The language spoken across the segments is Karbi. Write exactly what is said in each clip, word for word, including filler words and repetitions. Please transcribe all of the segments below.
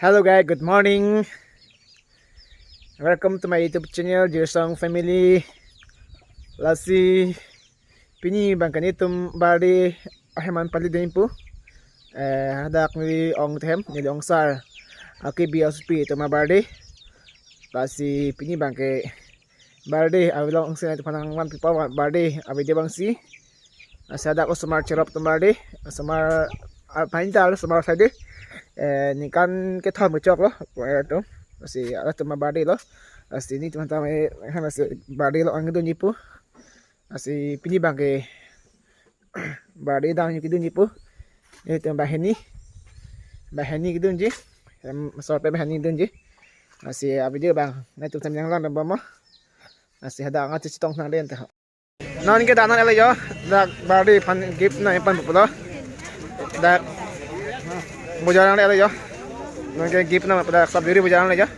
Hello guys, good morning. Welcome to my YouTube channel, Jirsong Family. Lasi pini abang ke netum birthday ahem an pali dun pu. Eh, hadak neli ong ahem, neli ongsar. Aki bi asupi atum abirthday. Lasi pini abang ke birthday, avi alongsi netum aphan nangvanpi pu birthday avideo abangsi. Lasi hadak osomar cherop atum birthday, osomar, ah, paintal osomar saide. Eh, ningkan kethom kechoklo, eh, atum. Lasi halatum abirthday lo. Lasi netum aphan tame, eh, lasi birthday along angdunji pu. Lasi pini abang ke birthday dam kedunji pu. Netum banghini. Banghini kedunji. Em, sorpe banghini dunji. Lasi avideo abang netum tame nanglang dam bom mo. Lasi hadak ngat chetong nang den te. Non ke dak nangle jo. Dak birthday aphan gift nangpanpo pulo. Dak bojar nangle jo. Non ke gift nangpo, dak sabjuri bojar nangle jo.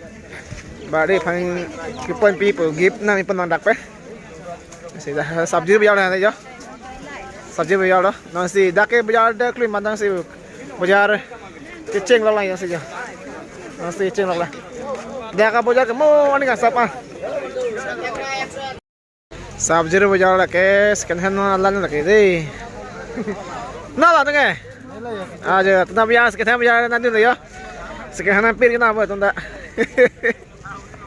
Birthday aphan kipon pi pu gift nangpon non dak pe. Si dak sabjuri bojar nangle jo. Sabjuri bojar lo. Non si dak ke bojar dak klim mandang si bojar kecheng lo lang si jo. Non si cheng lo lang. Dak ke bojar ke mo ani ka sap ah. Sabjuri bojar lake, second hand non alan lake dei. Na la tenge. Ajo, tena biar second hand bojar nangdun jo. Second hand pir kena apa tunda.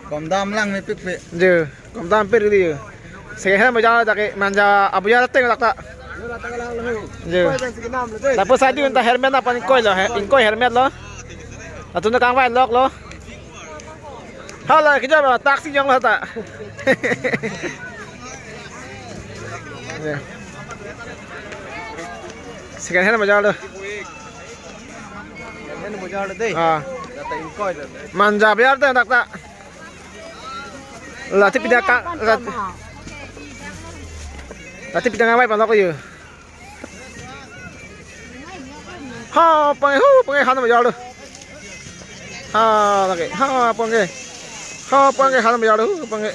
Kom dam lang mepik pe. Jo, kom dam pir di jo. Second hand bojar lake manja abojar ateng lak ta. Jo. Lapu sadi unta helmet apa ingkoi lo, he, ingkoi helmet lo. Latum ta kangvai lok lo. Hala, kejap lo, taxi jong lo ta. Ya. Second hand bojar lo. Second hand bojar lo dei. Ah. Data ingkoi lo. Manja bojar ta dak ta. Lati pida ka, lat-, lati pida kangvai palok jo. Ha, pangke, hu, pangke han bojar lo. Ha, lake, ha, pangke. Ha, pangke han bojar lo, hu, pangke.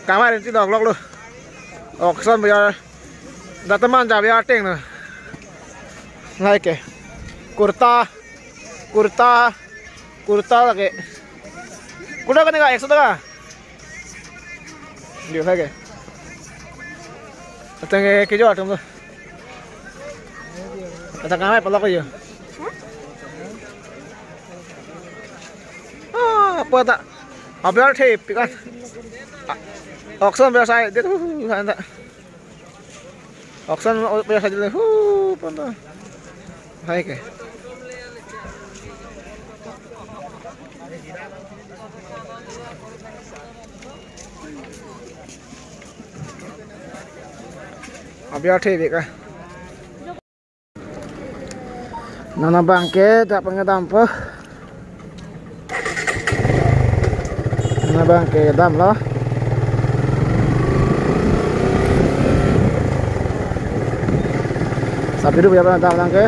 Kangvai rinti lok lok lo. Okson bojar. Data manja bojar ateng lo. Lahai ke. Kurta. Kurta. Kurta lake. Kurta kene ka ekso taka. Diu lake. Ateng ke kejor atum lo. Ateng kangvai palok jo. Ah, apa ta? Abojar the pikan. Okson bojar sai det, hu, hu, han ta. Okson bojar sai det, hu, pon ta. Lahai ke. Abojar the pikan. Non abang ke dak pangke dampo. Non abang ke dam lo. Sabjuri bojar abang dam abang ke.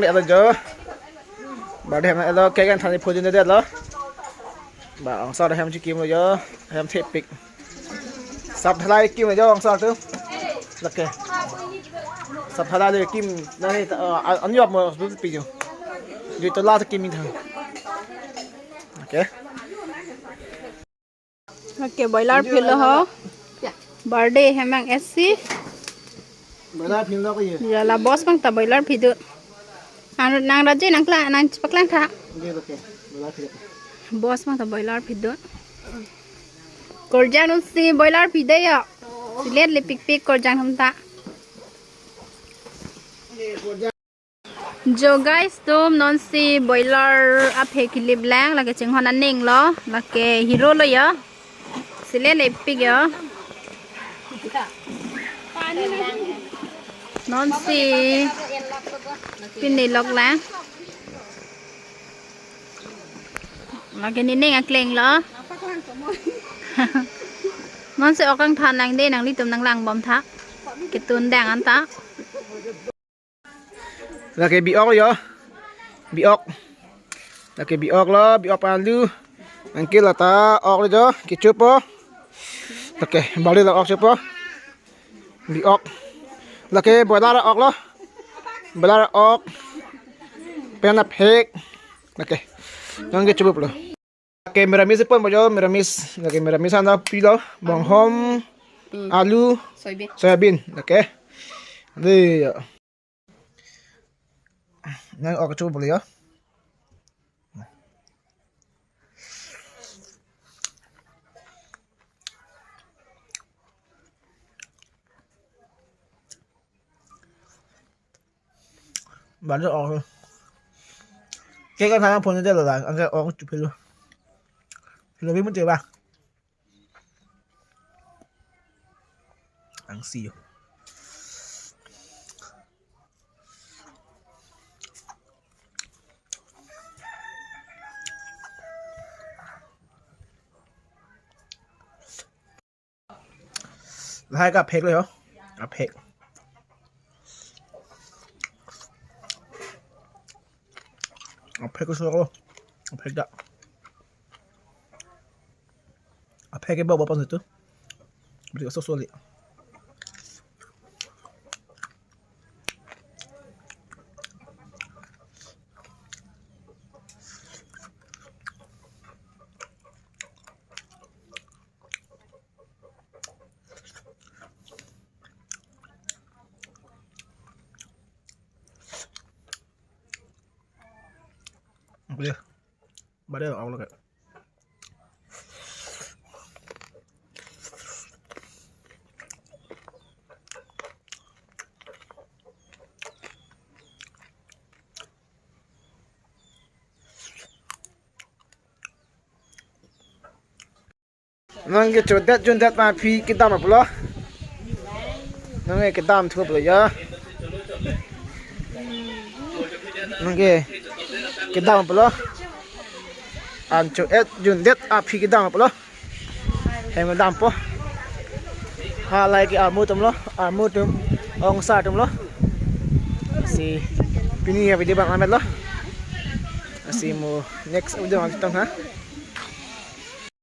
Elo jo. Birthday hem elo cake an thani phodun de lo. Ba angsar hem chikim lo jo. Hem thepik. Sap dhalai kim lo jo angsar tu. Lake. Sap dhalai le kim nani ta, uh, an yop mo sbu pi jo. Ju to la ta kim in thang. Okay. Okay, boiler philo ho. Birthday hem ang S C. Boiler philo ko ye. Ya la boss bang ta boiler phidun. Ang nang raje nang kla nang chepaklang tha. Ye, okay. Boiler philo. Boss bang ta boiler phidun. Korjang non si boiler phide ya. Silet le pikpik korjang ham ta. Jo guys, tum non si boiler aphe kilip lang, lake chinghon aning lo, lake hero lo yo. Sile lepik yo. Non si pini lok lang. Lake nening akleng lo. Non si ok kangthan lang de, nanglitum nang lang bom tha. Ketun dang an ta. Lake bi-ok lo yo. Bi-ok. Lake bi-ok lo, bi-ok pen alu. Anke lata ok lo jo, kechup po. Lake bali la ok chup po. Bi-ok. Lake boiler ok lo. Boiler ok. Pen aphek. Lake. Nang kechup lo. Lake meramis pon bojo, meramis. Lake meramis anda pilo, bonghom, hmm, alu, soybean. Soybean. Lake. Dei yo. Nang ok chup boleh yo. Baru ok. Cake an thani phodun de lo la, anke ok chup philo. Philo bi mute ba. Ang si yo. Lahai ke aphek lo yo. Aphek. Aphek ke so lo. Aphek da. Aphek ke ba ba pan itu. Beri ke so so li. Boleh. Bade awal ke. Nang ke chodet jundet ma aphi kedam aplo. Nang ke kedam thu aplo ya. Nang ke kedam aplo. An chodet jundet aphi kedam aplo. Hem dampo. Halahai ke amu atum lo, amu atum, angsar atum lo. Si pini ya video abang amet lo. Si mo next video ang tong ha.